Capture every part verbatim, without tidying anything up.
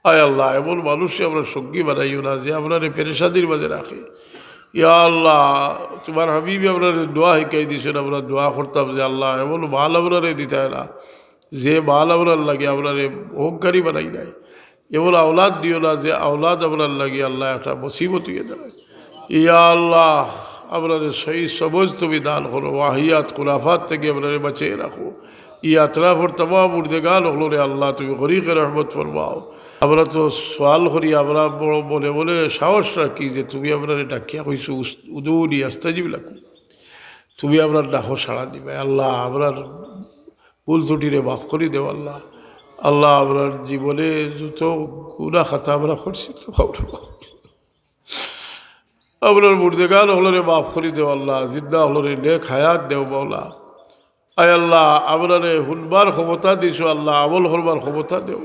আয় আল্লাহ, এমন মানুষরে আমরার সঙ্গী বানাইও না যে আমরারে পেরেশানির মাঝে রাখে। ইয়া আল্লাহ, তুমার হাবিবে আমরারে দোয়া হিকাই দিছইন, আমরা দোয়া করতাম যে আল্লাহ, এমন মাল আমরারে দিতায় না, যে মাল আমরার লাগি আমরারে অহংকারী বানাই নাই। এমন আওলাদ দিও না যে আওলাদ আমরার লাগি আল্লাহ একটা মুসিবত অইয়া দাঁড়ায়। ইয়া আল্লাহ, আমরারে সহি সমঝ তুমি দান করো, ওয়াহিয়াত খুরাফাত থাকি আমরারে বাঁচাই রাখো। ই আতরাফর তামাম মুর্দেগান অকলরে আল্লাহ তুমি গরিকে রহমত ফরমাও। আমরা তো সওয়াল করি, আমরা বড় মনে মনে সাহস রাখি যে তুমি আমরারে ডাকিয়া কইছো, উস-, উদুনি আস্তাজিব লাকুম, তুমি আমরার ডাকো সাড়া দিবায়। আল্লাহ, আমরার ভুল ত্রুটিরে মাফ করি দেও আল্লাহ। আল্লাহ, আমরার জীবনে যত গুনাহ খাতা আমরা করছি, আমরার মুর্দেগান অকলরে মাফ করি দেও আল্লাহ, জিন্দা অকলরে নেক হায়াত দেও মাওলা। আয় আল্লাহ, আমরারে হুনবার ক্ষমতা দিছো আল্লাহ, আমল করবার ক্ষমতা দেও।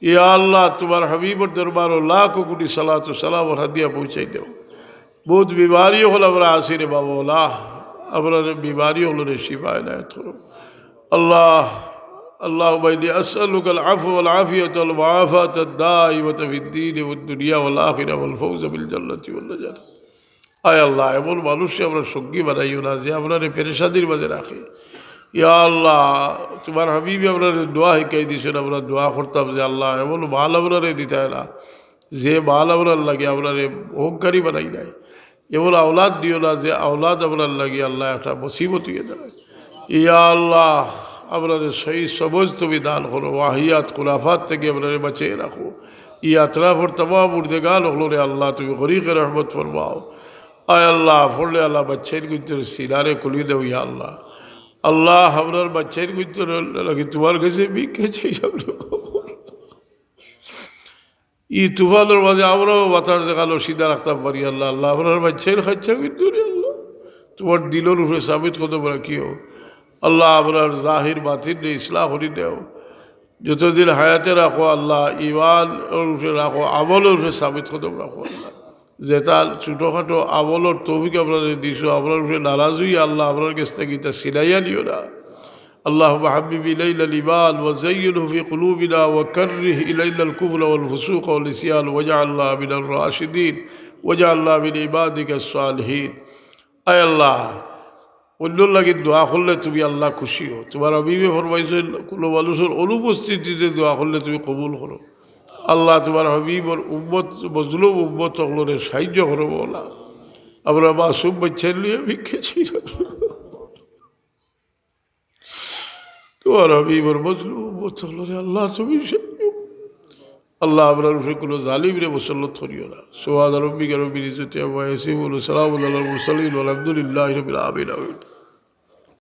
ইয়া আল্লাহ, তুমার হাবিবর দরবারো লাখো কোটি সালাত ও সালাম ও হাদিয়া পৌঁছাই দেও। বউত বিমারি অকল আমরা আছি রে বাবা, আল্লাহ, আমরার বিমারি অকলরে শিফা এনায়েত করো। আল্লাহ, اللهم إني أسألك العفو والعافية والمعافاة الدائمة في الدين والدنيا والآخرة والفوز بالجنة والنجاة. আয় আল্লাহ, এমন মানুষরে আমরার সঙ্গী বানাইও না যে আমরারে পেরেশানির মাঝে রাখে। ইয়া আল্লাহ, তুমার হাবিবে আমরারে দোয়া হিকাই দিছইন, আমরা দোয়া করতাম যে আল্লাহ, এমন মাল আমরারে দিতায় না, যে মাল আমরার লাগি আমরারে অহংকারী বানাই নাই। এমন আওলাদ দিও না যে আওলাদ আমরার লাগি আল্লাহ একটা মুসিবত অইয়া দাঁড়ায়। ইয়া আল্লাহ, আমরারে সহি সমঝ তুমি দান করো, ওয়াহিয়াত খুরাফাত থাকি আমরারে বাঁচাই রাখো। ই আতরাফর তামাম মুর্দেগান অকলরে আল্লাহ তুমি গরিকে রহমত ফরমাও। আয় আল্লাহ, পড়লে আল্লাহ বাচ্চাইন গুইন্তর সিনারে খুলি দেও ইয়া আল্লাহ। আল্লাহ, আমরার বাচ্চাইন গুইন্তর লাগি তুমার গেছে ভিক্ষা চাইরাম রে বাবা। ই তুফানর মাঝে আমরাও মাথার জাগালো সিধা রাখতাম পারি আল্লাহ। আল্লাহ, আমরার বাচ্চাইন খাইচ্ছা গুইন্তরে আল্লাহ, তুমার দিলর উপরে সাবিত কদম রাখিও। আল্লাহ, আমরার জাহির বাতিনরে ইসলাহ করি দেও। যতদিন হায়াতে রাখো আল্লাহ, ইমানর উপরে রাখো, আমলর উপরে সাবিত কদম রাখো আল্লাহ। যেতা ছোটখাটো আমলর তৌফিক আমরারে দিছো, আমরার উপরে নারাজ অইয়া আল্লাহ, আমরার গেছ থাকি ইতা ছিনাইয়া নিও না। اللهم حبب إلينا الإيمان وزينه في قلوبنا وكره إلينا الكفر والفسوق والعصيان واجعلنا من الراشدين واجعلنا من عبادك الصالحين. আয় আল্লাহ, অইন্যর লাগি দোয়া করলে তুমি আল্লাহ খুশি অও। তুমার হাবিবে ফরমাইছইন, কুনু মানুষর অনুপস্থিতিতে দোয়া করলে তুমি কবুল করো। আল্লাহ, তুমার হাবিবর উম্মত, মজলুম উম্মত অকলরে সাহায্য করো মাওলা। আমরা মাসুম বাচ্চাইন লইয়া ভিক্ষা চাইরাম। তুমার হাবিবর মজলুম উম্মত অকলরে আল্লাহ তুমি সাহায্য করো। আল্লাহ, আমরার উপরে কুনু জালিমরে মুসল্লত করিও না। سبحان ربك رب العزة عما يصفون وسلام على المرسلين والحمد لله رب العالمين. آمين.